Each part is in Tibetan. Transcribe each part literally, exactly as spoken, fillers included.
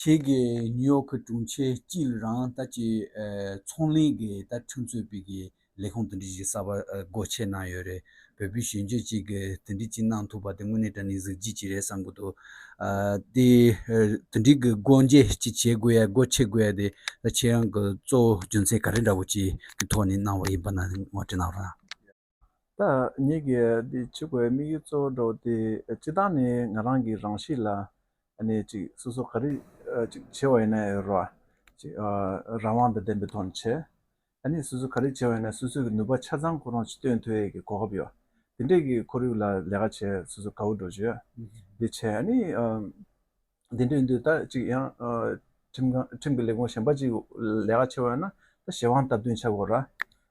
ཁྱེད་ཀྱིས་ནིའུ་ཡོག་གི་གྲོང་ཁྱེར་སྤྱི་ལ་རང་ད་ཅིག་ཨ་ཚོང་ལས་ཀྱི་ད་ཁྲིམས་རྩོད་པའི་གི་ལས་ཁུངས་དེ་འདྲ་ཞིག་གསར་པ་ཨ་སྒོ་ཕྱེ་གནང་ཡོད་རེད། བོད་པའི་གཞོན་སྐྱེས་ཅིག་གིས་དེ་འདྲ་ཅིག་གནང་ཐུབ་པ་དེ་དངོས་གནས་དྲང་གནས་གཟི་བརྗིད་ཅིག་རེད་བསམ་གྱི་འདུག་ཨ་དེ་ཨ་དེ་འདྲའི་གི་སྒོ་འབྱེད་ཅིག་བྱེད་དགོས་ཡ་སྒོ་ཕྱེ་དགོས་ཡ་དེ་ད་ཁྱེད་རང་གི་གཙོ་བོ་རྒྱུ་མཚན་ག་རེ་འདྲ་བོ་ཅིག་གི་ཐོག་ནས་གནང་བ་ཡིན་པ་ན་ངོ་སྤྲོད་གནང་རོགས། ད་ངེད་ཀྱིས་འདི་བྱེད་དགོས་དམིགས་ཡུལ་གཙོ་བོ་འདྲ་བོ་དེ་སྤྱིར་བཏང་ནས་ང་རང་གི་རང་གཤིས་ལ་ཨ་ནི་ཅིག་སོ་སོ་ག་རེ་ཨ་ཅིག་བྱེད་པ་ཡིན་ན་ཡོད་རོགས་ཅིག་ཨ་རང་དབང་དང་ལྡན་པའི་ཐོག་ནས་བྱས། ཨ་ནི་སོ་སོ་ག་རེ་བྱེད་པ་ཡིན་ན་སོ་སོ་གི་ནུས་པ་ཆ་ཚང་ཁོ་རང་ཅིག་སྟོན་ཐུབ་ཡས་ཀྱི་གོ་སྐབས་ཡོད། དེ་འདྲས་ཀྱི་ཁོར་ཡུག་ལ་ལས་ཀ་བྱས་སོ་སོ་དགའ་བོ་འགྲོ་བྱོས། འདི་བྱས་ཨ་ནི་ཨ། དེ་འདྲ་ཡིན་དུས་ད་ཅིག་ཡང་ཨ་ཁྲིམས་ཁང་ཁྲིམས་ཀྱི་ལས་ཁུངས་གཞན་པ་ཅིག་ལས་ཀ་བྱེད་པ་ཡིན་ན་ད་གཞན་དབང་སྟབས་བསྟུན་བྱ་དགོས་ར།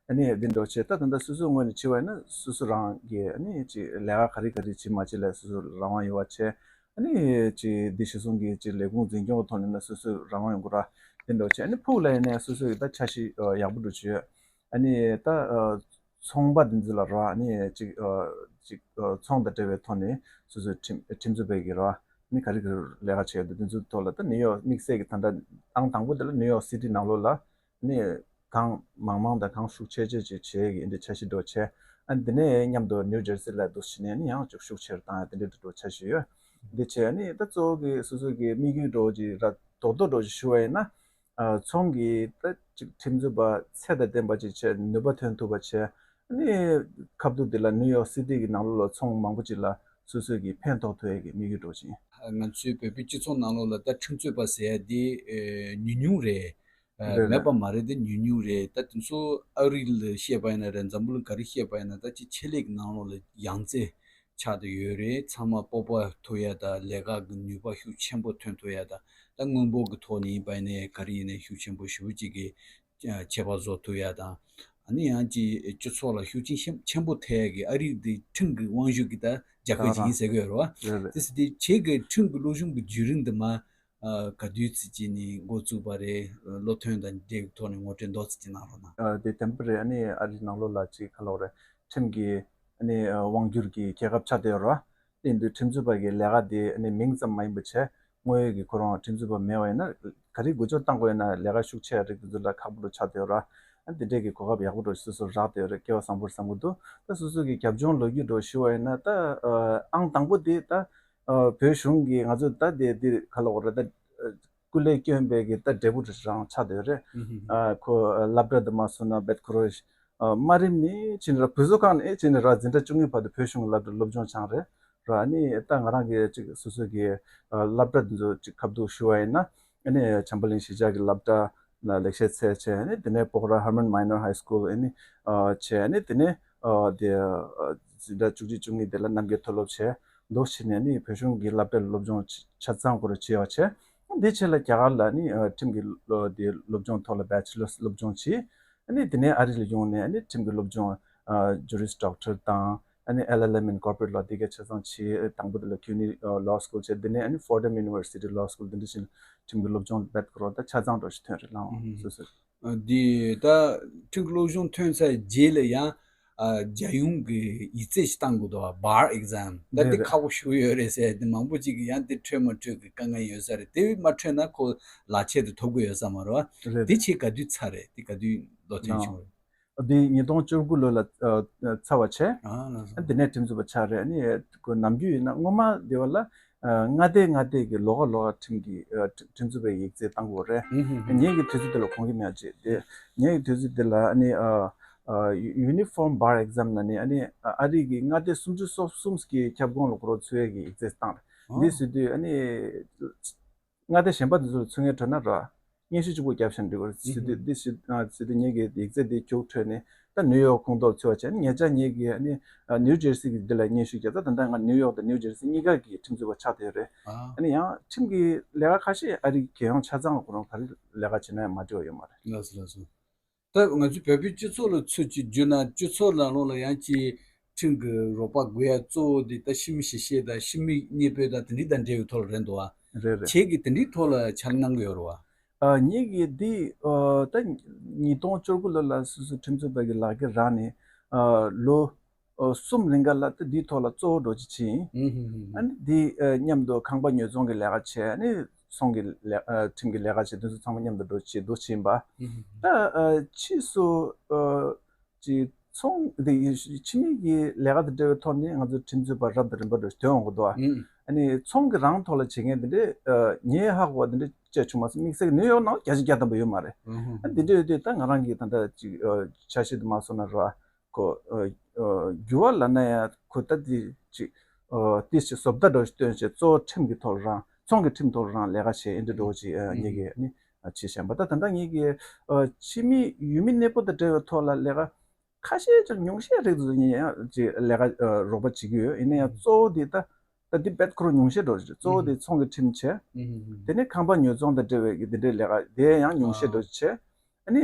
ཨ་ནི་འདི་འདྲ་བྱས་ད་ད་ལྟ་སོ་སོའི་ངོས་ནས་བྱེད་པ་ཡིན་ན་སོ་སོ་རང་གིས་ཨ་ནི་ཅིག་ལས་ཀ་ག་རེ་ག་རེ་བྱེད་མ་བྱེད་ལ་སོ་སོ་རང་དབང་ཡོད་པ་བྱས། ཨ་ནི་ཅིག་འདི་གཞི་བཟུང་གིས་ཅིག་ལས་ཁུངས་འཛིན་སྐྱོང་གི་ཐོག་ནས་ན་སོ་སོ་རང་དབང་ཡོང་གི་ར། འདི་འདྲ་བྱས་ཨ་ནི་ཕུགས་ལ་ཡིན་ན་སོ་སོ་ཡི་ད་འཆར་གཞི་ཡག་པོ་འགྲོ་བྱས། ཨ་ནི་ད་ཚོང་པ་འདི་ཚོ་ལ་རོ་ཨ་ནི་ཅིག་ཅིག་ཚོང་དང་འབྲེལ་བའི་ཐོག་ནས་སོ་སོའི་ཁྲིམས་ཁྲིམས་རྩོད་པའི་གི་རོ་ཨ་ནི་ག་རེ་ག་རེ་ལས་ཀ་བྱས་ཡོད་འདུག་འདི་ཚོའི་ཐོག་ལ་ད་ནིའུ་ཡོག་དམིགས་བསལ་གྱི་ད་ལྟ་ཨང་དང་པོ་དེ་ལ་ནིའུ་ཡོག་སི་ཊི་ནང་ལོགས་ལ་ཨ་ནི་གང་མང་མང་དང་གང་ཤུགས་ཆེ་ཆེ་ཅིག་བྱེད་ཀྱི་འདི་འཆར་གཞི་འགྲོ་བྱས་ཨ་ནི་འདི་ནས་མཉམ་དུ་ནིའུ་ཇར་སི་ལ་འདུག་ཕྱིན་ནས་ཨ་ནི་ཡང་ཅིག་ཤུགས་ཆེར་བཏང་ཡ་དེ་འདྲའི་འགྲོ་འཆར་གཞི་ཡོད། འདི་བྱས་ཨ་ནི་ད་གཙོ་བོ་གི་སོ་སོ་གི་དམིགས་ཡུལ་འགྲོ་ཅིག་ར་རྡོག་རྡོག་འགྲོ་ཅིག་ཞུ་བ་ཡིན་ན། ཨ་ཚོང་གི་ད་ཅིག་ཁྲིམས་རྩོད་པ་ཚད་དང་ལྡན་པ་ཅིག་བྱས་ནུས་པ་ཐོན་ཐུབ་པ་བྱས། ཨ་ནི་ཁ་བསྡུར་འདི་ལ་ནིའུ་ཡོག་སི་ཊི་གི་ནང་ལོགས་ལ་ཚོང་མང་པོ་ཅིག་ལ་སོ་སོ་གི་ཕན་ཐོགས་ཐུབ་ཡས་ཀྱི་དམིགས་ཡུལ་འགྲོ་ཅིང་། ང་ཚོའི་བོད་པའི་སྤྱི་ཚོགས་ནང་ལོགས་ལ་ད་ཁྲིམས་རྩོད་པ་ཟེར་ཡ་དེ་ཨེ་ཉུང་ཉུང་རེད། ཨེ་རེད་མེད་རེད། པ་མ་རེད་དེ་ཉུང་ཉུང་རེད། ད་དེ་ཚོ་ཨ་རི་ལ་བཤད་པ་ཡིན་ན་རེད། འཛམ་བུ་གླིང་ག་རེ་བཤད་པ་ཡིན་ན་ད་ཅིག་ཆེད་ལས་ཀྱི་ནང་ལོགས་ལ་ཡང་རྩེ་ཆགས་བསྡད་ཡོད་རེད། ཚང་མ་སྤོབས་པ་ཐོབ་ཡ་དང་ལས་ཀ་གི་ནུས་པ་ཤུགས་ཆེན་པོ་ཐོན་ཐུབ་ཡ་དང་ད་དངོས་པོ་གི་ཐོག་ནས་ཡིན་པ་ཡིན་ནའི་ག་རེ་ཡིན་ནའི་ཤུགས་ཆེན་པོ་ཞེ་པོ་ཅིག་གི་ཨ་ཁྱད་པར་བཟོ་ཐུབ་ཡ་དང་། ཨ་ནི་ཡང་ཅིག་སྤྱི་ཚོགས་ལ་ཤུགས་རྐྱེན་ཆེན་ཆེན་པོ་ཐེབས་ཡ་གི་ཨ་རི་འདི་ཁྲིམས་ཀྱི་དབང་ཤུགས་ཀྱི་ད་རྒྱལ་ཁབ་ཅིག་ཡིན་ཟེར་གི་ཡོད་རེད་བ། རེད་རེད། དེ་ཟེར་དུས་ཁྱེད་ཀྱི་ཁྲིམས་ཀྱི་སློབ་སྦྱོང་གི་བརྒྱུད་རིམ་འདི་མ་ཨ་ག་དུས་ཙམ་ཅིག་ནས་འགོ་བཙུགས་པ་རེད། སློབ་ཐོན་དང་འབྲེལ་བའི་ཐོག་ནས་ངོ་སྤྲོད་མདོར་ཙམ་ཅིག་གནང་རོགས་གནང་། ཨ་དེ་བདེན་པ་རེད། ཨ་ནི་ཨ་རིའི་ནང་ལོགས་ལ་ཅིག་ག་ལབ་དགོས་རེད། ཁྲིམས་ཀྱི་ཨ་ནི་ཨ་དབང་སྒྱུར་གྱི་རྒྱལ་ཁབ་ཆགས་བསྡད་ཡོད་རེད་བ། དེ་ཡིན་དུས་ཁྲིམས་རྩོད་པ་གི་ལས་ཀ་དེ་ཨ་ནི་མིང་ཙམ་མ་ཡིན་པ་བྱས་དངོས་ཡོད་ཀྱི་ཁོ་རང་ཁྲིམས་རྩོད་པ་མེད་པ་ཡིན་ན་ག་རེ་འགུལ་སྐྱོད་བཏང་དགོས་ཡིན་ན་ལས་ཀ་ཤུགས་ཆེ་བ་རིགས་དེ་ཚོ་ལ་ཁག་པོ་འདྲ་ཆགས་བསྡད་ཡོད་རེད། ཨ་དེ་འདྲས་ཀྱི་གོ་སྐབས་ཡག་པོ་འདྲ་སོ་སོར་རག་བསྡད་ཡོད་རེད། སྐལ་བ་བཟང་པོ་རེད་བསམ་གྱི་འདུག་ད་སོ་སོ་གི་རྒྱབ་ལྗོངས་ལོ་རྒྱུས་འདྲ་ཞུ་བ་ཡིན་ན་ད་ཨ་ཨང་དང་པོ་དེ་ད་ཨ་བོད་གཞུང་གིས་ང་ཚོ་ད་དེ་དེ་ག་ལབ་དགོས་རེད། ད་ཨ་སྐུ་ལས་བསྐྱོན་པའི་གི་ད་འབྲས་བུ་རང་ཆགས་བསྡད་ཡོད་རེད། ཨ་ཁོ་ཨ་སློབ་གྲྭ་དུ་མ་སོང་ན་བེད་ཁོ་རོ་ཨ་དམའ་རིམ་ནས་ཕྱིན་ར་བུ་བཟོ་ཁང་ནས་ཕྱིན་ར་འཛིན་གྲྭ་བཅུ་གཉིས་བར་དུ་བོད་གཞུང་གི་སློབ་གྲྭ་སློབ་སྦྱོང་སྦྱངས་རེད། ར་ཨ་ནི་ད་ང་རང་གི་ཅིག་སོ་སོ་གི་ཨ་སློབ་གྲྭ་འདི་ཚོ་ཅིག་ཁ་བསྡུར་ཞུ་བ་ཡིན་ན་ཨ་ནི་བྱམས་པ་གླིང་གཞིས་ཆགས་ཀྱི་སློབ་གྲྭ་ལ་ལེགས་བཤད་ཚད་བྱས། ཨ་ནི་དེ་ནས་སྤོག་ར་Hermon Minor High School ཨ་ནི་ཨ་བྱས། ཨ་ནི་དེ་ནས་ཨ་དེ་ཨ་འཛིན་གྲྭ་བཅུ་གཅིག་བཅུ་གཉིས་དེ་ལ་རྣམ་རྒྱལ་མཐོ་སློབ་བྱས། མདོ་ཕྱིན་ནས་ཨ་ནི་བོད་གཞུང་གི་སློབ་གྲྭ་ལ་སློབ་སྦྱོང་ཆ་ཚང་སྐོར་བྱས་པ་བྱས། དེ་རྗེས་ལ་རྒྱ་གར་ལ་ཨ་ནི་ཨ་ཁྲིམས་ཀྱི་སློ་དེ་སློབ་སྦྱོང་ཐོག་ལ་Bachelor's སློབ་སྦྱོང་བྱས། ཨ་ནི་དེ་ནས་ཨ་རི་ལ་ཡོང་ནས་ཨ་ནི་ཁྲིམས་ཀྱི་སློབ་སྦྱོང་ཨ་Juris Doctor དང་ཨ་ནི་L L M in Corporate Law དེ་ག་ཆ་ཚང་བྱས། དང་པོ་དེ་ལ་CUNY Law School བྱས། དེ་ནས་ཨ་ནི་Fordham University Law School དེ་འདྲ་ཞིག་ཁྲིམས་ཀྱི་སློབ་སྦྱོང་རྦད་ཁོ་རང་ད་ཆ་ཚང་འདྲ་ཞིག་ཐོན་རེད་ལགས། ཨ་སོ་སོ། ཨ་འདི་ད་ཁྲིམས་ཀྱི་སློབ་སྦྱོང་ཐོན་ཚར་རྗེས་ལ་ཡང་ཨ་རྒྱལ་ཡོངས་ཀྱི་ཡིག་ཚད་ཞིག་བཏང་དགོས་འདུག་བ། Bar Exam ད་རེད་འདི་རེད། ཁག་པོ་ཞིག་ཡོད་རེད་ཟེར། དེ་མང་པོ་ཅིག་གིས་ཡང་དེ་འཕྲོད་མ་འཕྲོད་ཀྱི་དཀའ་ངལ་ཡོད་ས་རེད། དེ་མ་འཕྲོད་ན་ཁོ་ལག་ཁྱེར་དེ་ཐོབ་ཀྱི་ཡོད་ས་མ་རེད་བ། རེད་དེ་རེད། ཁྱེད་ག་དུས་ཚར་རེད། དེ་ག་དུས་ལོ་ཐོན་ལགས། བྱུང་རེད། འདི་ཉིས་སྟོང་བཅུ་དགུ་ལོ་ལ་ཨ་ཚར་བ་བྱས། ཨ་ལགས་སོ། དེ་ནས་ཁྲིམས་རྩོད་པ་ཆགས་རེད། ཨ་ནི་ཁོ་ནམ་རྒྱུན་ཡིན་ན་སྔོན་མ་དེ་བ་ལ་ཨ་མངའ་སྡེ་མངའ་སྡེ་གི་ལོ་ག་ལོ་ག་ཁྲིམས་ཀྱི་ཨ་ཁྲིམས་རྩོད་པའི་ཡིག་ཚད་བཏང་དགོས་རེད། ངེད་ཀྱི་དུས་ཚོད་དེ་ལ་གོང་གི་མེད་ཅེས་དེ་ངེད་ཀྱི་དུས་ཚོད་དེ་ལ་ཨ་ནི་ཨ་ཨ་Uniform Bar Exam ལ་ནི་ཨ་ནི་ཨ་རི་གི་མངའ་སྡེ་སུམ་ཅུ་སོ་གསུམ་གྱི་ཁྱབ་ཁོངས་ལ་ཁོ་རང་ཚུད་ཡས་ཀྱི་ཡིག་ཚད་བཏང་རེད། འདི་ཟེར་དུས་ཨ་ནི། མངའ་སྡེ་གཞན་པ་དེ་ཚོ་ལ་ཚུད་མཁན་འཕྲོད་ན་ར། སྙན་ཞུ་གཅིག་པོ་བརྒྱབ་བཞག་འགྲིག་གི་རེད་ཟེར་དུས་འདི་ཞུ་ཨ་ཟེར་དུས་ངེད་ཀྱི་ཡིག་ཚད་འདི་རྒྱུགས་འཕྲོད་ནས་ད་ནིའུ་ཡོག་ཁོངས་གཏོགས་ཚུད་པ་བྱས་ནས་ཉེ་ཆར་ངེད་ཀྱི་ཨ་ནི་ཨ་ནིའུ་ཇར་སི་གི་འདི་ལ་སྙན་ཞུ་བརྒྱབ། ད་ད་ལྟ་ང་ནིའུ་ཡོག་དང་ནིའུ་ཇར་སི་གཉིས་ཀ་གི་ཁྲིམས་རྩོད་པ་ཆགས་བསྡད་ཡོད་རེད། ཨ་ནི་ཡང་ཁྲིམས་ཀྱི་ལས་ཀ་ཁ་ཤས་ཨ་རི་རྒྱལ་ཡོངས་ཆ་ཚང་ལ་ཁོ་རང་ག་རེ་ལས་ཀ་བྱེད་ན་ཡང་མ་འགྲིག་པ་ཡོད་མ་རེད། ལགས་སོ་ལགས་སོ། ད་ང་ཚོའི་བོད་པའི་སྤྱི་ཚོགས་ལ་ཚུད་ཅིག་བརྒྱུད་ན་སྤྱི་ཚོགས་ནང་ལོགས་ལ་ཡང་ཅིག་ཁྲིམས་ཀྱི་རོགས་པ་དགོས་ཡ་གཙོ་བོ་འདི་ད་ཤི་མི་ཤི་ཤེས་དང་ཤི་མི་མཉེས་པོ་དང་དེ་འདྲའི་དང་འབྲེལ་བའི་ཐོག་ལ་རེད་འདུག་བ། རེད་རེད། ཁྱེད་ཀྱིས་དེ་འདྲའི་ཐོག་ལ་ཕྱག་ལས་གནང་གི་ཡོད་རེད་བ། ཨ་ངེད་ཀྱིས་འདི་ཨ་ད་ཉིས་སྟོང་བཅུ་དགུ་ལོ་ལ་སོ་སོའི་ཁྲིམས་རྩོད་པ་གི་ལག་ཁྱེར་རག་ནས་ཨ་ལོ་ཨ་གསུམ་རིང་ག་ལ་ད་འདིའི་ཐོག་ལ་གཙོ་བོ་འདྲ་ཅིག་བྱས་ཡིན། ཨ་ནི་འདི་ཨ་མཉམ་དུ་ཁང་པ་ཉོ་ཚོང་གི་ལས་ཀ་བྱས། ཨ་ནི་ ཚོང་གི་ལས་ཨ་ཁྲིམས་ཀྱི་ལས་ཀ་བྱེད་དུས་ཚོད་ཚང་མ་མཉམ་དུ་འགྲོ་བྱེད་འདུག་བྱེད་ཡིན་པ། ད་ཨ་ཕྱིས་སུ་ཨ་ཅིག་ཚོང་འདི་ཕྱི་མི་གི་ལས་ཀ་དང་འབྲེལ་བའི་ཐོག་ནས་ང་ཚོ་ཁྲིམས་རྩོད་པ་རབ་དང་རིམ་པ་འགྲོ་བཞིན་ཐོན་འོང་གི་འདུག་ཨ། ཨ་ནི་ཚོང་གི་རང་ཐོག་ལ་བྱེད་མཁན་དེ་འདྲས་ཨ་ངས་ཧ་གོ་བ་དེ་འདྲས་བཅས་བྱུང་མ་སོང་། དམིགས་བསལ་གྱི་ནིའུ་ཡོག་ནང་བརྒྱ་ཆ་བརྒྱ་ཐམ་པ་ཡོད་མ་རེད། ཨ་འདི་འདྲས་ཡོད་དུས་ད་ང་རང་གིས་ད་ལྟ་ཅིག་ཨ་འཆར་གཞི་དུ་མ་སོང་ན་ར། ཁོ་ཨ་ཨ་འགྱུར་བ་ལབ་ན་ཡང་ཁོ་ད་འདི་ཅིག་ཨ་ཏིས་ཅིག་བཟོ་ལྟ་འདྲ་བོ་ཞིག་སྟོན་བྱས་གཙོ་བོ་ཁྲིམས་ཀྱི་ཐོག་ལ་རང་ཚོང་གི་ཁྲིམས་ཐོག་ལ་རང་ལས་ཀ་བྱས་ཨེ་འདྲ་འདྲ་བོ་ཅིག་ཨ་ངེད་ཀྱིས་ནི་ཨ་བྱས་བཞག་པ། ད་ད་ལྟ་ངེད་ཀྱིས་ཨ་ཕྱི་མི་ཡུལ་མི་གནས་སྤོ་དང་འབྲེལ་བའི་ཐོག་ལ་ལས་ཀ་ཁ་ཤས་ཅིག་ཉུང་ཤས་རིགས་ཚོ་ངེད་ཡང་ཅིག་ལས་ཀ་ཨ་རོགས་པ་བྱེད་ཀྱི་ཡོད། ཡིན་ན་ཡང་གཙོ་བོ་དེ་ད་ད་འདི་བེད་ཁོ་རང་ཉུང་ཤས་འགྲོ་གི་རེད། གཙོ་བོ་དེ་ཚོང་གི་ཁྲིམས་བྱས། དེ་ནས་ཁང་པ་ཉོ་ཚོང་དང་འབྲེལ་བའི་གི་དེ་འདྲའི་ལས་ཀ་དེ་ཡང་ཉུང་ཤས་འགྲོ་བྱས། ཨ་ནི།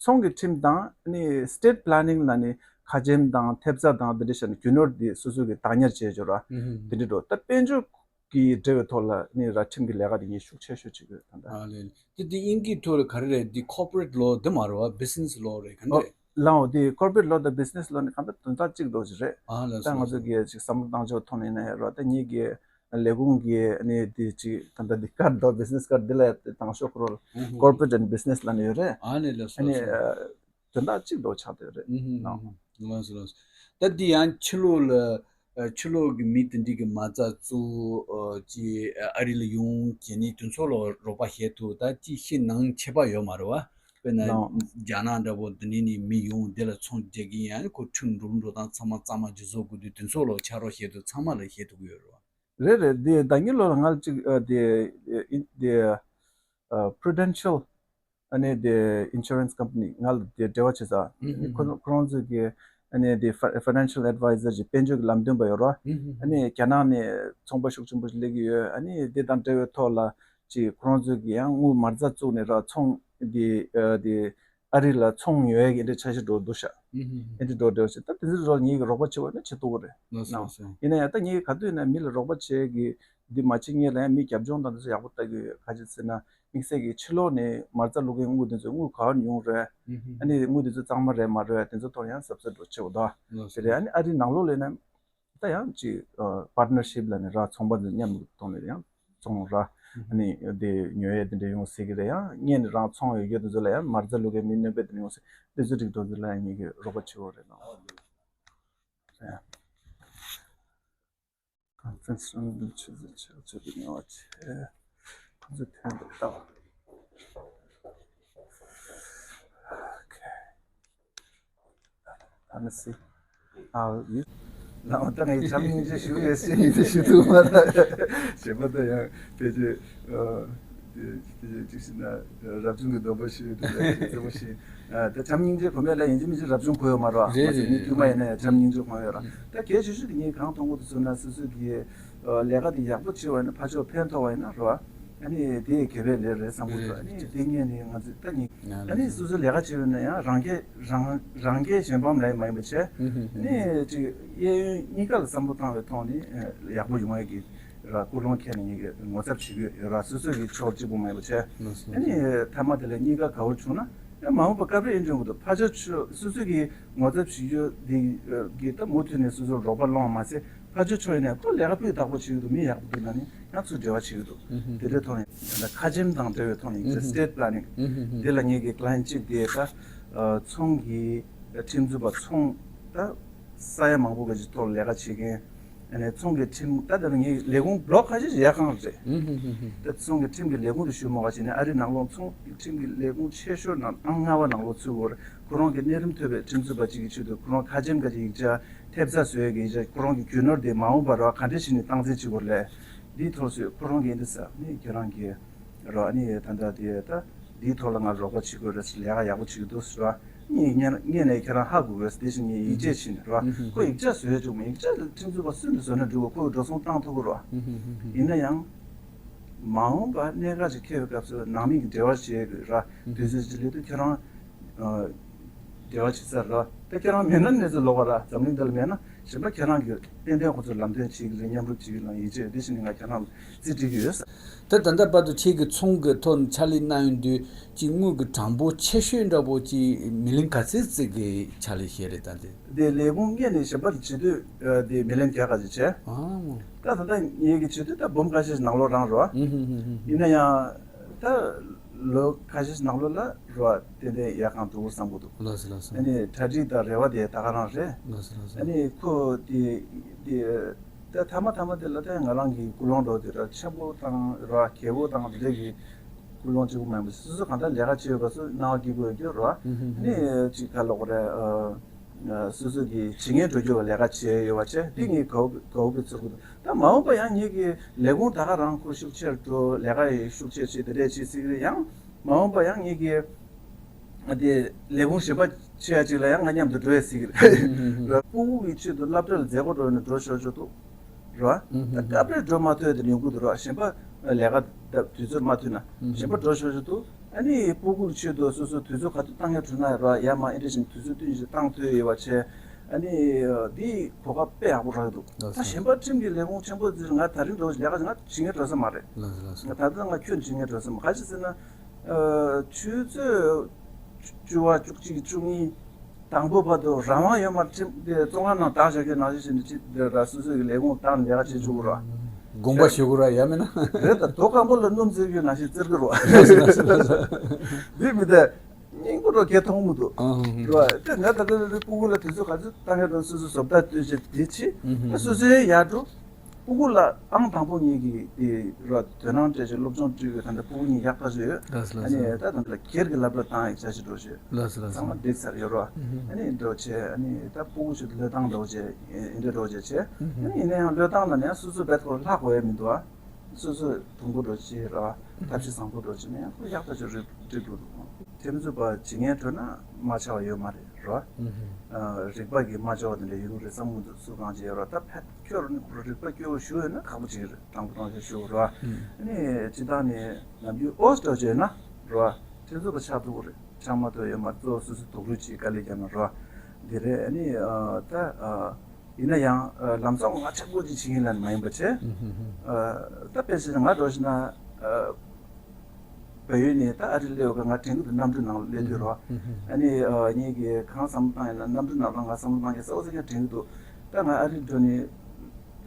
ཚོང་གི་ཁྲིམས་དང་ནི་སི་ཊེཊ་པི་ལེ་ནིང་ལ་ནི་ཁ་ཆེམས་དང་ཐེབས་རྩ་དང་འདི་འདྲ་བྱས་ནས་རྒྱུ་ནོར་འདི་སོ་སོ་གི་བདག་ཉར་བྱས་འབྱོར་བ་འདི་འདྲ་འགྲོ། ད་དཔལ་འབྱོར་གྱི་འབྲེལ་བའི་ཐོག་ལ་ནི་ར་ཁྲིམས་ཀྱི་ལས་ཀ་འདི་ངས་ཤུགས་ཆེ་ཤོས་བྱེད་དགོས་ད་ལྟ། ཨ་ལས། དེ་དེ་དབྱིན་ཇིའི་ཐོག་ལ་ག་རེ་རེད། འདི་ཀོར་པོ་རེཊ་ལོ་འདི་མ་རེད་བ། བི་ཛི་ནེ་སི་ལོ་རེད་ག་འདི། ལའོ་འདི་ཀོར་པོ་རེཊ་ལོ་དང་བི་ཛི་ནེ་སི་ལོ་ནི་གང་ལྟར་དོན་དག་གཅིག་འགྲོ་ཞིག་རེད། ཨ་ལས་ད་ང་ཚོ་གི་ཅིག་བསམ་བློ་བཏང་ཕྱོགས་ཐོག་ནས་ཡིན་ན་ཡང་ར་ད་ངེད་ཀྱི། ལས་ཁུངས་ཀྱི་ཨ་ནི་དེ་ཅིག་ད་ལྟ་འདི་ཀར་ཌི་དང་བི་ཛི་ནེ་སི་ཀར་ཌི་འདི་ལ་ཡང་དེ་དང་ཤོག་ཁོ་རང་ཀོར་པོ་རེཊ་ཨེན་ཌི་བི་ཛི་ནེ་སི་ལབ་ནས་ཡོད་རེད། ཨ་ནི་ལ་ཨ་ནི་སོ་སོ། དོན་དག་གཅིག་འགྲོ་ཆགས་བསྡད་ཡོད་རེད། ལགས་སོ་ལགས་སོ། ད་འདི་ཡང་ཕྱི་ལོགས་ལ་ཕྱི་ལོགས་ཀྱི་མི་དེ་འདྲ་གི་མ་རྩ་བཙུགས་ཅིག་ཨ་རི་ལ་ཡོང་བྱས་ནས་དེ་ཚོ་ལ་རོགས་པ་བྱེད་ཐུབ། ད་ཅིག་ཕྱི་ནང་ཁྱད་པར་ཡོད་མ་རེད་བ། དཔེར་ན་རྒྱ་ནག་འདྲ་པོ་འདི་ནས་ནི་མི་ཡོང་དེ་ལ་ཚོང་རྒྱག་གི་ཡང་ཁོ་ཁྲིམས་འགྲོ་འགྲོ་སྟངས་ཚང་མ་གཙང་མ་ཇི་བཟོ་དགོས་དུས་དེ་ཚོ་ལ་ཕྱག་རོགས་བྱེད་དུས་ཚང་མ་ལ་བྱེད་ཐུབ་ཀྱི་ཡོད་རེད་བ། རེད་རེད། དེ་ཟླ་ཉིན་ལོ་ལ་ང་ལ་ཅིག་ཨ་དེ་ཨ་དེ་ཨ་Prudential ཨ་ནི་དེ་Insurance Company ང་ལ་དེ་འབྲེལ་བ་བྱེད་ས། ཨ་ནི་ཁོ་ཁོ་རང་ཚོ་གི་ཨ་ནི་དེ་Fi- Financial Advisor ཅིག་དཔལ་འབྱོར་གྱི་ལམ་སྟོན་པ་ཡོད་རེད་བ། ཨ་ནི་རྒྱ་ནག་ནས་ཚོང་པ་ཤུགས་ཆེན་པོ་ཞིག་སླེབས་ཀྱི་ཡོད། ཨ་ནི་དེ་དང་འབྲེལ་བའི་ཐོག་ལ་ཅིག་ཁོ་རང་ཚོ་གི་ཡང་དངུལ་མ་རྩ་བཙུགས་ནས་ར་ཚོང་དེ་ཨ་དེ་ཨ་རི་ལ་ཚོང་ཉོ་ཡག་གི་འདྲ་འཆར་གཞི་འགྲོ་འདུག་ཤག་ཨེ་འདྲ་འགྲོ་འདྲ་ཞིག་ད་དེ་ཚོའི་རོགས་ངེད་ཀྱི་རོགས་པ་བྱེད་དགོས་ན་བྱེད་ཐུབ་ཀྱི་རེད། ལགས་སོ་ལགས་སོ། ཡིན་ན་ཡང་ད་ངེད་ཀྱི་ག་དུས་ཡིན་ན་མི་ལ་རོགས་པ་བྱེད་ཀྱི་འདི་མ་བྱེད་ངེད་ལ་ཡང་མི་རྒྱབ་ལྗོངས་དང་དེ་ཚོ་ཡག་པོ་ལྟ་གི་ཡོད། ག་ཅི་ཟེར་ན་དམིགས་བསལ་གྱི་ཕྱི་ལོགས་ནས་མ་རྩ་བླུག་མཁན་དངུལ་དེ་ཚོ་དངུལ་ག་བར་ཡོང་རེད། ཨ་ནི་དངུལ་དེ་ཚོ་གཙང་མ་རེད་མ་རེད་དེ་ཚོ་ཐོག་ཡང་གཟབ་གཟབ་འགྲོ་ཆེ་བོ་ད། ལགས་སོ། དེ་རེད། ཨ་ནི་ཨ་རིའི་ནང་ལོགས་ལ་ཡིན་ན། ད་ཡང་ཅིག་ཨ་partnership ལབ་ནས་ར་ཚོང་པ་ཚོ་མཉམ་དུ་གཏོང་ནས་ཡང་ཚོང་ར་ཨ་ནི་དེ་ཉོ་ཡས་དེ་འདྲ་ཡོང་སྲིད་ཀྱི་རེད། ཡང་སྔོན་ནས་རང་ཚོང་ཡོད་རྒྱུ་དེ་ཚོ་ལ་ཡང་མ་རྩ་བླུག་མཁན་མི་སྣ་དཔེ་དེ་འདྲ་ཡོང་སྲིད། དེ་ཚོ་སྒྲིག་འགྲོ་དེ་ལ་ཡང་ངེད་ཀྱིས་རོགས་པ་བྱེད་འོ་རེད་ལགས། ཡ། Conference room ཆུ་ཚོད་ཆུ་ཚོད་ཀྱི་ཉོ་བ་ཆེ། ཁོ་ཚོ་ཐོན་འདུག་ལྟ་བ། Okay. Have a seat. ཨ་ཡིན། ལགས་ད་ངས་བྱམས་སྙིང་རྗེ་ཞུ་ཡས་སེ་སྙིང་རྗེ་ཞུ་ཐུབ་མ་རེད། བྱས་པ་ད་ཡང་ཕལ་ཆེར་ཨ་དེ་དེ་ཅིག་ཟེར་ན་རབ་བྱུང་གི་སྡོམ་པ་ཞུ་ཡས་དེ་ལ་ཅིག་བརྩེ་བོ་ཞིག་ཨ་ད་བྱམས་སྙིང་རྗེ་གོ་མེད་ལ་ཡིན་གཅིག་མིན་གཅིག་རབ་བྱུང་གོ་ཡོད་མ་རེད་བ། རེད་མ་ཟད་རེད་མི་དཀྱུས་མ་ཡིན་ན་ཡང་བྱམས་སྙིང་རྗེ་གོ་ཡོད་ར། ད་གལ་ཆེ་ཤོས་དེ་ངས་གང་མཐོང་གི་འདུག་ཟེར་ན་སོ་སོ་གི་ཨ་ལས་ཀ་དེ་ཡག་པོ་བྱེད་པ་ཡིན་ན་ཕར་ཕྱོགས་ཕན་ཐོགས་པ་ཡིན་ན་རེད་བ། ཨ་ནི་དེ་གལ་པའི་ལས་རེད་བསམ་གི་འདུག་ཨ་ནི་དེ་ངས་ནི་ང་ཚོས་ད་ནི་ཨ་ནི་སོ་སོ་ལས་ཀ་བྱེད་པ་ཡིན་ན་ཡང་རང་སྐད་རང་རང་སྐད་གཞན་ཕམ་ལས་མ་ཡིན་པ་བྱས། ཨ་ནི་ཅིག་གཡས་གཡོན་གཉིས་ཀ་ལ་བསམ་བློ་བཏང་བའི་ཐོག་ནས་ཡག་པོ་ཡོང་ཡས་ཀྱི་ར་ཀུན་སློང་འཁྱེར་ནས་ངས་ངོ་ཚབ་བྱེད་ཀྱི་ཡོད་ར། སོ་སོ་གི་ཕྱོགས་གཅིག་པུ་མ་ཡིན་པ་བྱས། ཨ་ནི་མཐའ་མ་དེ་ལ་གཉིས་ཀ་དགའ་བོ་བྱུང་ན། ཡང་མ་འོངས་པ་སྐབས་རེ་ཨེ་འབྱུང་གི་འདུག་ཕར་ཕྱོགས་ཆོས་སོ་སོ་གིས་ངོ་ཚབ་བྱེད་རྒྱུ་འདི་གི་ད་མུ་མཐུད་ནས་སོ་སོར་རོགས་པ་སློང་བ་མ་ཟད་ཕར་ཕྱོགས་ཕྱོགས་ཡིན་ནའི་ཁོ་ལས་ཀ་སྤུས་དག་པོ་བྱེད་ཀྱི་འདུག་མི་ཡག་པོ་འདུག་ན་ནི་ཡང་ཚུར་འབྲེལ་བ་བྱེད་ཀྱི་འདུག་དེ་འདྲའི་ཐོག་ནས་ད་ཁ་ཆེམས་དང་འབྲེལ་བའི་ཐོག་ནས་ཀྱི་estate planning དེ་ལ་ངེད་ཀྱི་client གཅིག་དེ་ད་ཚོང་གི་ཁྲིམས་རྩོད་པ་ཚོང་ད་ས་ཡ་མང་པོ་ག་ཅིག་ཐོག་ལས་ཀ་བྱེད་མཁན། ཨ་ནི་ཚོང་གི་ཁྲིམས་ད་ལྟ་ངའི་ལས་ཁུངས་block ཁ་ཤས་ཤིག་ཡར་གང་རེད། ད་ཚོང་གི་ཁྲིམས་ཀྱི་ལས་ཁུངས་དུ་ཞུ་མ་བ་བྱས་ནས་ཨ་རིའི་ནང་ལོགས་ཚོང་གི་ཁྲིམས་ཀྱི་ལས་ཁུངས་ཆེ་ཤོས་ནང་ཨང་ལྔ་པ་ནང་ལོགས་ཚུད་ཡོད་རེད། ཁོ་རང་གི་གནས་རིམ་ཐོབ་པའི་ཁྲིམས་རྩོད་པ་གཅིག་གི་ཆེད་དུ་ཁོ་རང་ཁ་ཆེམས་ག་ཅིག་ཡིག་ཆ་ཐེབས་རྩ་བཟོ་ཡས་ཀྱི་ཡིག་ཆ་ཁོ་རང་གི་རྒྱུ་ནོར་དེ་མ་འོངས་པར་ག་འདྲ་བྱས་ནས་སྟངས་འཛིན་བྱེད་དགོས་རེད། འདིའི་ཐོག་སུ་ཁོ་རང་གིས་འདི་ཟེར་ནས་ཁྱེད་རང་གིས་རོགས་ཨ་ནི་ད་ལྟ་དེ་ད་འདིའི་ཐོག་ལ་ང་རོགས་པ་བྱེད་དགོས་རེད། ལས་ཀ་ཡག་པོ་བྱེད་ཀྱི་འདུག་ཟེར་བ། ངས་སྔོན་སྔོན་ནས་ཁྱེད་རང་ཧ་གོ་དགོས། དེ་བཞིན་ངས་ཡིད་ཆེས་བྱས་ནས་རོགས་ཁོ་ཡིག་ཆ་བཟོས་བཅུག་མོད་ཡིག་ཆ་ལ་ཁྲིམས་རྩོད་པ་སུ་ནས་བཟོས་ན་འགྲིག་གོ་ཁོ་གི་འགྲོ་སོང་བཏང་ཐུབ་ཀྱི་རོགས། ཡིན་ན་ཡང་མ་འོངས་པ་གནད་འགག་ཅིག་འཁེལ་བའི་སྐབས་སུ་ནང་མི་གི་འབྲེལ་བ་བྱེད་དགོས་ར། དུས་ཚོད་ཅིག་སླེབས་དུས་ཁྱེད་རང་འབྲེལ་བ་བྱེད་ས་ར། ད་ཁྱེད་རང་མེད་ན་གནས་ཚུལ་ལོག་པ་ར། འཛམ་གླིང་འདི་ལ་མེད་ན་ གཞན་པ་ཁྱེད་རང་གིས་ཏན་ཏན་ཁོ་ཚོར་ལམ་སྟོན་བྱེད་ཀྱི་རེད། མཉམ་རུབ་བྱེད་ཀྱི་རེད། ཡིད་ཆེས་དེ་བཞིན་ང་ཁྱེད་རང་ལ་རྩིས་སྤྲད་ཀྱི་ཡོད། ད་ད་ལྟ་བར་དུ་ཁྱེད་ཀྱི་ཚོང་གི་ཐོག་ནས་ཕྱག་ལས་གནང་ཡོང་དུས་ཀྱི་དངུལ་གྱི་གྲངས་འབོར་ཆེ་ཤོས་འདྲ་པོ་ཅིག་མི་ལོན་ག་ཚོད་ཙམ་གྱི་ཕྱག་ལས་བྱས་རེད་ད་དེ། དེ་ལས་ཁུངས་གཉེར་ནས་གཞན་པ་ལ་བྱེད་དུས་དེ་མི་ལོན་བརྒྱ་ག་ཚོད་བྱས། ཨང་། ད་ད་ལྟ་ངེད་ཀྱི་བྱེད་དུས་ད་འབུམ་ཁ་ཤས་ནང་ལོགས་རང་རོ། ཨུ་ཧུ་ཧུ་ཧུ། ཡིན་ན་ཡང་ད་ལོ་ཁ་ཤས་ནང་ལོགས་ལ་རོ་ཏན་ཏན་ཡག་གང་འདུག་བསམ་གྱི་འདུག་ལགས་སོ་ལགས་སོ། ཨ་ནི་གྲ་སྒྲིག་དང་རེ་བ་དེ་ད་ག་རང་རེད། ལགས་སོ་ལགས་སོ། ཨ་ནི་ཁོ་དེ་དེ་ད་ཐ་མ་ཐ་མ་དེ་ལ་ད་ང་རང་གི་ཀུན་སློང་འདྲ་བོ་དེ་ར་ཆེན་པོ་དང་ར་རྒྱས་པོ་དང་དེ་འདྲ་གི་ཀུན་སློང་གཅིག་པུ་མིན་པ། སོ་སོ་གང་ལྟར་ལས་ཀ་བྱེད་ཡོད་པ་སོ་སོ་སྣང་བ་སྐྱིད་པོ་ཡོད་རྒྱུ་ར། ཨ་ནི་གཅིག་ག་ལབ་དགོས་རེད། སོ་སོ་གི་བྱེད་མཁན་འགྲོ་རྒྱུ་བ་ལས་ཀ་བྱེད་ཡོད་པ་བྱས་དེ་ངས་དགའ་བོ་དགའ་བོ་དཔེ་ཚོར་གི་འདུག་ད་མ་འོངས་པ་ཡང་ངེད་ཀྱི་ལས་ཁུངས་ད་ག་རང་ཁོ་ཤུགས་ཆེར་འགྲོ། ལས་ཀ་ཡི་ཤུགས་ཆེར་བྱེད་དེ་འདྲས་བྱེད་སྲིད་ཀྱི་རེད། ཡང་མ་འོངས་པ་ཡང་ངེད་ཀྱི་དེ་ལས་ཁུངས་གཞན་པ་ཆེ་ཡ་ཅིག་ལ་ཡང་ང་མཉམ་དུ་འགྲོ་ཡ་སྲིད་ཀྱི་རེད། སྤུ་གུ་གི་ཆེད་དུ་སློབ་གྲྭ་ལ་མཛད་སྒོ་འགྲོ་ནས་འགྲོ་ཤོར་ཤོར་འདུག་རོ། ད་སྐབས་རེ་འགྲོ་མ་ཐུབ་དེ་ཡོང་གི་འདུག་རོ། གཞན་པ་ལས་ཀ་ད་དུས་ཚོད་མ་མཐུན་ན་གཞན་པ་འགྲོ་ཤོར་ཤོར་འདུག་ཨ་ནི་སྤུ་གུ་ཆེད་དུ་སོ་སོ་དུས་ཚོད་ག་དུས་བཏང་ཡ་བྱུང་ན་རོ། ཡ་མ་ཨེ་འདྲ་བཞིན་དུས་ཚོད་བསྟུན་བྱས་བཏང་ཐུབ་ཡོད་པ་བྱས། ཨ་ནི་འདི་གོ་སྐབས་དཔེ་ཡག་པོ་རག་གི་འདུག་ད་གཞན་པ་ཁྲིམས་ཀྱི་ལས་ཁུངས་ཆེན་པོ་ཚོས་ང་ད་རིང་འགྲོ་ལས་ཀ་ང་བྱེད་མཁན་འགྲོ་ས་མ་རེད། ལགས་སོ་ལགས་སོ། ད་ལྟ་ང་ཁྱོན་བྱེད་མཁན་འགྲོ་ས་མ། ག་ཅི་ཟེར་ན། ཆུ་ཚོད་བཅུ་པ་བཅུ་གཅིག་བཅུ་གཉིས། དང་པོ་བར་དུ་རང་དབང་ཡོད་མ་རེད། ཁྲིམས་དེ་བཙོན་ཁང་ནང་བཏང་བཞག་རྒྱུ་ནང་བཞིན་བྱས་ནས་ཁྲིམས་དེ་ར་སོ་སོ་གི་ལས་ཁུངས་བཏང་ནས་ལས་ཀ་བྱེད་ཆོག་གི་ར། དགོངས་པ་ཞུ་དགོས་ར་ཡ་མིན་ན། རེད་ད། རྡོ་སྐམ་པོ་ལ་སྣུམ་བཙིར་རྒྱུ་ནང་བཞིན་བཙིར་གི་ར། འདི་མི་དེ་སྙིང་པོ་ར་གས་མཐོང་མི་འདུག་ར། དེ་ང་ད་ལྟ་རེ་སྤུ་གུ་ལ་དུས་ཚོད་ག་ཚོད་བཏང་ཡ་དང་སོ་སོ་བཟོ་ལྟ་སྟོན་བྱས་དེ་ཆེ་སོ་སོའི་ཡར་འགྲོ། སྤུ་གུ་ལ་ཨང་དང་པོ་ངེད་ཀྱི་དེ་ར་དོ་སྣང་སྤྲད་བྱས་སློབ་སྦྱོང་སྤྲད་ཡོད། ད་ལྟ་སྤུ་གུ་གཉིས་ཡག་ཐག་ཆོད་ཡོད། ལགས་སོ་ལགས་སོ། ཨ་ནི་ད་ད་ལྟ་སྒེར་གྱི་སློབ་གྲྭ་བཏང་ཡག་བྱ་ཞིག་འགྲོ་བྱས། ལགས་སོ་ལགས་སོ། ཚང་མ་འགྲིག་ཚར་ཡོད་རོ། ཨ་ནི་འགྲོ་བྱས་ཨ་ནི་ད་སྤུ་གུ་ཆུ་བློས་བཏང་འགྲོ་བྱས་ཨེ་འདྲ་འགྲོ་བྱས་བྱས། ཨ་ནི་ཡིན་ན་ཡང་བློས་བཏང་ལ་ནས་སོ་སོ་བེད་ཁོ་ལྷག་དགོས་ཡ་མི་འདུག་ཨ། སོ་སོ་དུང་པོ་འགྲོ་བྱས་ར་ཐབས་ཤེས་བཟང་པོ་འགྲོ་བྱས་ནས་ཡང་ཁོ་ཡག་ཐག་ཆོད་རེད་འགྲིག་འགྲོ་འདུག་ཁྲིམས་རྩོད་པ་བྱེད་མཁན་འགྲོ་ན་མ་ཆགས་པ་ཡོད་མ་རེད་རོ། ཨ་རིག་པ་གི་མ་ཆགས་པ་དེ་འདྲ་ཡོང་གི་རེད་བསམ་གི་འདུག་སུ་གང་བྱས་རོ། ད་ཕེབས་ཁྱོད་རང་རིག་པ་སྐྱོ་བོ་ཞུ་ཡོད་ན་ཁག་པོ་ཅིག་རེད། དང་པོ་དང་ཞུ་རོ། ཨ་ནི་སྤྱི་བཏང་ནས་ནམ་རྒྱུན་ཨོ་སི་འགྲོ་བྱས་ན་རོ། ཁྲིམས་རྩོད་པ་ཆགས་ཐུབ་ཀྱི་རེད། ཆགས་མ་ཐུབ་ཡོད་མ་རེད། གཙོ་བོ་སོ་སོ་དོགས་གླུ་ཅིག་དཀའ་ལས་བརྒྱབ་ན་རོ། འདི་རེད། ཨ་ནི་ད་ཡིན་ན་ཡང་ལམ་སང་ང་ཆག་སྒོ་ཅིག་བྱེད་མཁན་ལ་མ་ཡིན་པ་བྱས། ད་དཔེ་བྱས་ན་ང་འགྲོ་བཞིན་ན། བལ་ཡུལ་ནས་ད་ཨ་རི་སླེབས་ཡོད་ག་ང་དྲན་གི་འདུག་གནམ་གྲུ་ནང་ལ་སླེབས་དུས་རོ། ཨ་ནི་ངེད་ཀྱིས་གང་བསམ་བློ་བཏང་ཡིན་ན་གནམ་གྲུ་ནང་ལ་ང་བསམ་བློ་བཏང་གི་གསལ་པོ་གསལ་རྐྱང་དྲན་གི་འདུག་ད་ང་ཨ་རི་འགྲོ་ནས་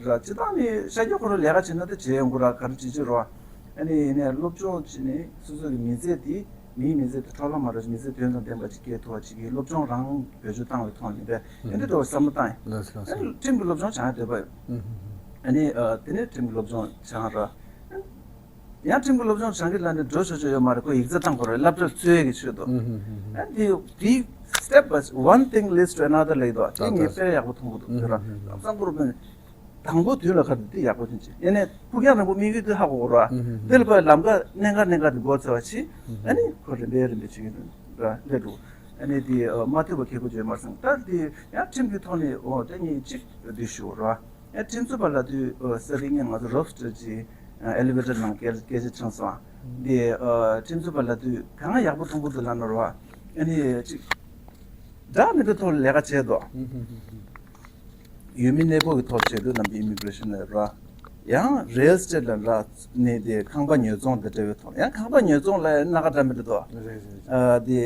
ར་སྤྱི་བཏང་ནས་ཤར་རྒྱག་ཁོ་རང་ལས་ཀ་བྱེད་ན་ད་བྱེད་ཡོང་གི་ར་ག་རེ་བྱེད་ཀྱི་རོ། ཨ་ནི་ཡིན་ནའི་སློབ་སྦྱོང་བྱས་ནས་སོ་སོ་གི་མི་ཚེ་འདི་མིའི་མི་ཚེ་དེ་འཕྲོ་བརླག་མ་འགྲོ་ཞིག་མི་ཚེ་དོན་དང་ལྡན་པ་ཅིག་སྐྱེལ་ཐུབ་པ་ཅིག་གི་སློབ་སྦྱོང་རང་བེད་སྤྱོད་བཏང་བའི་ཐོག་ནས་ད་ཨེ་འདྲ་འགྲོ་བསམ་བློ་བཏང་ཡིན། ལགས་སོ་ལགས་སོ། ཁྲིམས་ཀྱི་སློབ་སྦྱོང་སྦྱང་ཡ་འདོད་པ་ཡོད། ཨ་ནི་དེ་ནས་ཁྲིམས་ཀྱི་སློབ་སྦྱོང་སྦྱང་ར། ཡང་ཁྲིམས་ཀྱི་སློབ་སྦྱོང་སྦྱང་གི་ལ་ནི་འགྲོ་ཆོག་ཆོག་ཡོད་མ་རེད། ཁོ་ཡིག་ཚད་བཏང་དགོས་རེད། སློབ་གྲྭར་འཚོལ་ཡས་ཀྱི་ཆེད་དུ། ཨ་དེ་དེ་step by one thing leads to another ལབ་ཀྱི་འདུག་དེ་ངས་དཔེ་ཡག་པོ་མཐོང་གི་འདུག་དེ་ར་ལམ་སང་པོ་རུ་དཔེ་དང་པོ་དུས་ལ་ཁ་དེ་ཡག་པོ་ཅན་ཅིག་ཡིན་ནའི་ཕུགས་རྒྱང་རིང་པོ་དམིགས་ཡུལ་དེ་ཧ་གོ་གོ་ར། དེ་ལ་ཕར་ལམ་ཁ་གནད་འགག་གནད་འགག་དེ་འགོར་ཚར་བ་ཆེ། ཨ་ནི་ཁོ་རིམ་པས་རིམ་པས་བྱེད་ཀྱི་འདུག་ར་ལས་འགྲོ། ཨ་ནི་དེ་མ་ཐུབ་པ་ཁེ་པོ་བརྗོད་མར་སོང་། ད་དེ་ཡང་ཁྲིམས་ཀྱི་ཐོག་ནས་འོ་དེ་ངས་གཅིག་འདི་ཞུ་ར། ཨེ་ཁྲིམས་རྩོད་པ་ལབ་དུས་ཨ་ས་རིག་ངས་ང་ཚོ་རོབ་སི་ཊར་གྱི་ཨེ་ལི་ཝེ་ཊར་ནང་སྐད་སྐད་ཆ་ཕྱིན་སོང་། འདི་ཨ་ཁྲིམས་རྩོད་པ་ལབ་དུས་གང་ཡག་པོ་མཐོང་གི་འདུག་ལབ་ན་རོ། ཨ་ནི་ཅིག་འདྲ་མི་འདྲ་ཐོག་ལ་ལས་ཀ་བྱས་འདུག་ཡུལ་མི་གནས་སྤོ་གི་ཐོག་བྱས་དུས་ནམ་རྒྱུན་ཨི་མི་གྷི་རེ་ཤན་ལ་རོ། ཡང་རི་ཡལ་ཨེ་སི་ཊེ་ཊི་ལ་ར་ནས་དེ་ཁང་པ་ཉོ་ཚོང་དེ་འདྲ་བའི་ཐོག་ཡང་ཁང་པ་ཉོ་ཚོང་ལ་སྣ་ཁ་འདྲ་མི་འདྲ་འདུག་རེད་རེད། ཨ་དེ་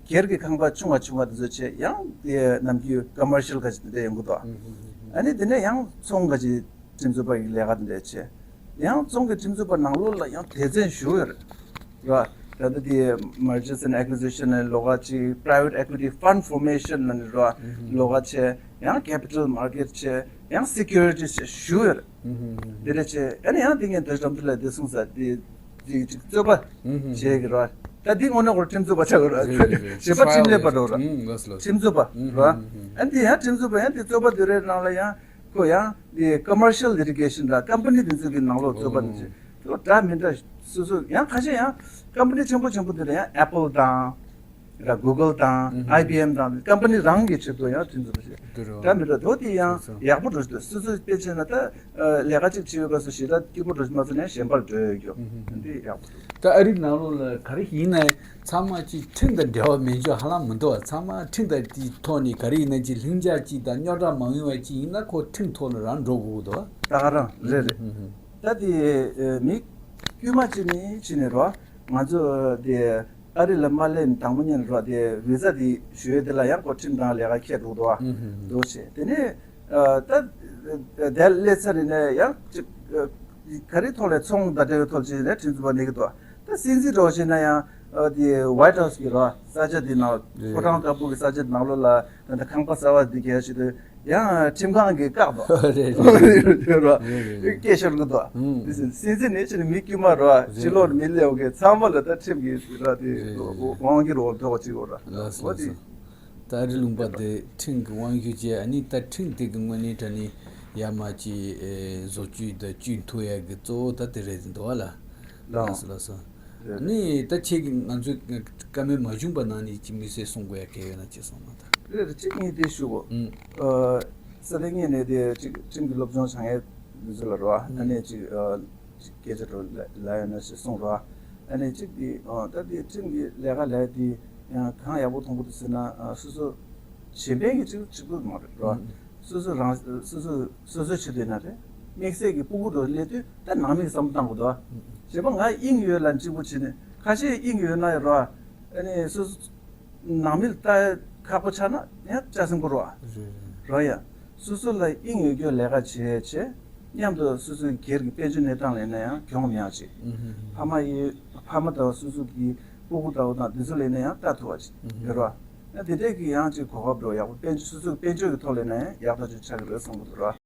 སྒེར་གྱི་ཁང་པ་ཆུང་བ་ཆུང་བ་དེ་ཚོ་བྱས་ཡང་དེ་ནམ་རྒྱུན་ཀོ་མར་ཤལ་ག་ཅིག་དེ་འདྲ་ཡོང་གི་འདུག་ཨ་ནི་དེ་ནས་ཡང་ཚོང་ག་ཅིག་ཁྲིམས་རྩོད་པ་ཡི་ལས་ཀ་དེ་འདྲ་བྱས། ཡང་ཚོང་གི་ཁྲིམས་རྩོད་པ་ནང་ལོགས་ལ་ཡང་སྡེ་ཚན་ཞུ་ཡོད་རེད། ར། ད་ལྟ་དེ་mergers and acquisition ལ་ལོགས་ཀ་ཅིག private equity fund formation ལ་ནི་ར་ལོགས་ཀ་བྱས། ཡང་capital market བྱས། ཡང་securities བྱས་ཞུ་ཡོད་རེད། དེ་འདྲ་བྱས་ཨ་ནི་ཡང་དེ་ངས་འདི་རམ་དུ་ལ་དེ་གསུངས་ས་དེ་དེ་ཅིག་རྩོད་པ་བྱས་གི་ར། ད་དེ་དངོས་གནས་ཁོ་ཁྲིམས་རྩོད་པ་ཆགས་གི་ར། གཞན་པ་ཁྲིམས་ལས་པ་འགྲོ་ར། ཁྲིམས་རྩོད་པ་ར། ཨ་ནི་དེ་ཡང་ཁྲིམས་རྩོད་པ་ཡང་དེ་རྩོད་པ་དེ་རེད་ནང་ལ་ཡང་ཁོ་ཡང་དེ་commercial litigation ལ་ཀམ་པ་ནི་དེ་ཚོ་གི་ནང་ལོགས་རྩོད་པ་དེ་ཚོ་དེ་འདྲ་མི་འདྲ་སོ་སོ་ཡང་ཁ་ཤས་ཡང་ཀམ་པ་ནི་ཆེན་པོ་ཆེན་པོ་དེ་འདྲ་ཡང་Apple དང་། ར་Google་དང་ཨུ་ཧུ། I B M་དང་ཀམ་པ་ནི་རང་གི་ཆེད་དུ་ཡང་ཁྲིམས་འཛིན་པ་ཞིག་འདུག་རོ། འདྲ་མི་འདྲ་དོ་དེ་ཡང་སོ་སོ། ཡག་པོ་འགྲོ་ཞིག་འདུག་སོ་སོས་དཔེ་བྱས་ན་ད་ལས་ཀ་གཅིག་བྱེད་ཡོད་པ་སོ་ཞེ་དྲག་སྐྱིད་པོ་འགྲོ་ཞིག་མ་སོང་ན་གཞན་པར་འགྲོ་ཡོད་རྒྱུ་ཨུ་ཧུ། འདི་ཡག་པོ་འདུག་ད་ཨ་རིའི་ནང་ལོགས་ལ་ག་རེ་ཡིན་ན་ཚང་མ་ཅིག་ཁྲིམས་དང་འབྲེལ་བ་མེད་རྒྱུ་ཧ་ལམ་མི་འདུག་ཚང་མ་ཁྲིམས་དང་དེའི་ཐོག་ནས་ག་རེ་ཡིན་ན་ཅིག་ལྷིང་འཇགས་ཅིག་དང་རྙོག་དྲ་མ་ཡོང་བ་ཅིག་ཡིན་ན་ཁོ་ཁྲིམས་ཐོག་ལ་རང་འགྲོ་དགོས་ཀྱི་འདུག་ད་ག་རང་རེད་རེད། ཨུ་ཧུ། ད་དེ་མི་དཀྱུས་མ་ཅིག་ནས་ཕྱིན་ནས་རོ། ང་ཚོ་དེ་ཨ་རི་ལ་མ་སླེབས་དང་པོ་ཉིད་ནས་རོ། དེ་བི་ཟ་དེ་ཞུ་ཡས་དེ་ལ་ཡང་ཁོ་ཁྲིམས་དང་ལས་ཀ་འཁེལ་འགྲོ་འདུག་ཨ། ཨུ་ཧུ། འདུག་བྱས་དེ་ནས་ད་དེ་སླེབས་ཚར་ནས་ཡང་ཅིག་ག་རེ་ཐོག་ལས་ཚོང་དང་འབྲེལ་བའི་ཐོག་ཅིག་ནས་ཁྲིམས་རྩོད་པ་གནས་ཀྱི་འདུག་ད་སྲིད་འཛིན་འདྲ་བོ་བྱས་ན་ཡང་དེ་White House་གི་རོ་ས་ཆ་དེ་ནང་ཕོ་བྲང་དཀར་པོ་གི་ས་ཆ་དེ་ནང་ལོགས་ལ་ད་ལྟ་ཁང་པ་གསར་པ་དེ་རྒྱག་བྱེད་དུས། ཡང་ཁྲིམས་ཁང་གིས་བཀག་འདུག་རེད་རེད། རེད་རོ། རེད་རེད། སྐད་ཤོར་གི་འདུག་ཨུམ། དེ་སྲིད་འཛིན་ནི་ཕྱིར་མི་དཀྱུས་མ་རོ། རེད། ཕྱི་ལོགས་མི་སླེབས་མཁན་ཚང་མ་ལ་ད་ཁྲིམས་ཀྱི་ར་དེ་རེད་རེད། དབང་སྒྱུར་འོག་ཐོག་ཅིག་འོ་ར། ལགས་སོ། འོ་དེ། ལགས་སོ། ད་ཨ་རི་ལུང་པ་དེ་ཁྲིམས་ཀྱི་དབང་སྒྱུར་བྱས་ཨ་ནི་ད་ཁྲིམས་དེ་གི་ངོས་ནས་དྲ་ནི་ཡར་མར་ཅིག་བཟོ་བཅོས་དང་བཅོས་ཐུབ་ཡ་གི་གཙོ་བོ་ད་དེ་རེད་འདུག་བ་ལ། ལགས་ལགས་སོ་ལགས་སོ། རེད། ནི་ད་ཁྱེད་ཀྱིས་ང་ཚོའི་བཀའ་མོལ་མ་བྱུང་པ་ནང་ནས་ཅིག་དམིགས་བསལ་གསུང་དགོས་ཡ་གལ་ཡོད་ན་ཅིག་གསུངས་གནང་དང་། རེད་རེད། གཅིག་གཉིས་དེ་ཞུ་གོ། ཨུམ། ཨ། ས་དེ་ངས་ནས་དེ་གཅིག་ཁྲིམས་ཀྱི་སློབ་སྦྱོང་བྱ་མཁན་འདི་ཚོ་ལ་རོ། ཨ་ནས་གཅིག་ཨ། གཅིག་སྐད་ཆ་རོ་ལ་ལ་ཡོད་ན་ཞེས་གསུངས་རོ། ཨ་ནས་གཅིག་དེ་ཨ། ད་དེ་ཁྲིམས་ཀྱི་ལས་ཀ་ལས་དེ་ཡང་གང་ཡག་པོ་མཐོང་གི་འདུག་ཟེར་ན། ཨ། སོ་སོ་གཞན་ཕན་གྱི་གཅིག་གཅིག་པུ་མ་རེད་རོ། ཨུམ། སོ་སོ་རང་སོ་སོ་སོ་སོའི་ཆེད་དུ་ཡིན་ན་རེད། དམིགས་བསལ་གྱི་སྤུ་གུ་འདྲ་སླེབས་དུས་ད་ནང་མིས་བསམ་བློ་བཏང་དགོས་འདུག་ཨ། གཞན་པ་ང་དབྱིངས་ཡོད་ལ་གཅིག་པུ་བྱས་ནས་ཁ་ཤས་དབྱིངས་ཡོད་ན་ཡང་རོ། ཨ་ནི་སོ་སོ་ནང་མི་ལ་ལྟ་ཁག་པོ་ཆགས་ན་ཡང་ལྕགས་སྲིན་པོ་རོ། རེད་རེད། རོ་ཡ། སོ་སོ་ལ་དབྱིངས་ཡོད་རྒྱུ་ལས་ཀ་བྱེད་བྱེད། མཉམ་དུ་སོ་སོའི་སྒེར་གྱི་དཔལ་འབྱོར་གནས་སྟངས་ལ་ཡིན་ན་ཡང་གྱོང་མི་ཡོང་ཅིག་ཨུ་ཧུ་ཧུ། ཕ་མ་ཡི་ཕ་མ་དང་སོ་སོ་གི་སྤུ་གུ་ལྟ་བུ་དང་དེ་ཚོ་ལ་ཡིན་ན་ཡང་ལྟ་ཐུབ་པ་ཅིག་ཨུ་ཧུ། ཡོད་རོ། ཡང་དེ་འདྲས་ཀྱི་ཡང་ཅིག་གོ་སྐབས་འགྲོ་ཡག་པོ་དཔལ་འབྱོར་སོ་སོའི་དཔལ་འབྱོར་གྱི་ཐོག་ལ་ཡིན་ན་ཡང་ཡག་ཐག་ཆོད་ཆགས་ཀྱི་རེད་བསམ་གྱི་འདུག་རོ།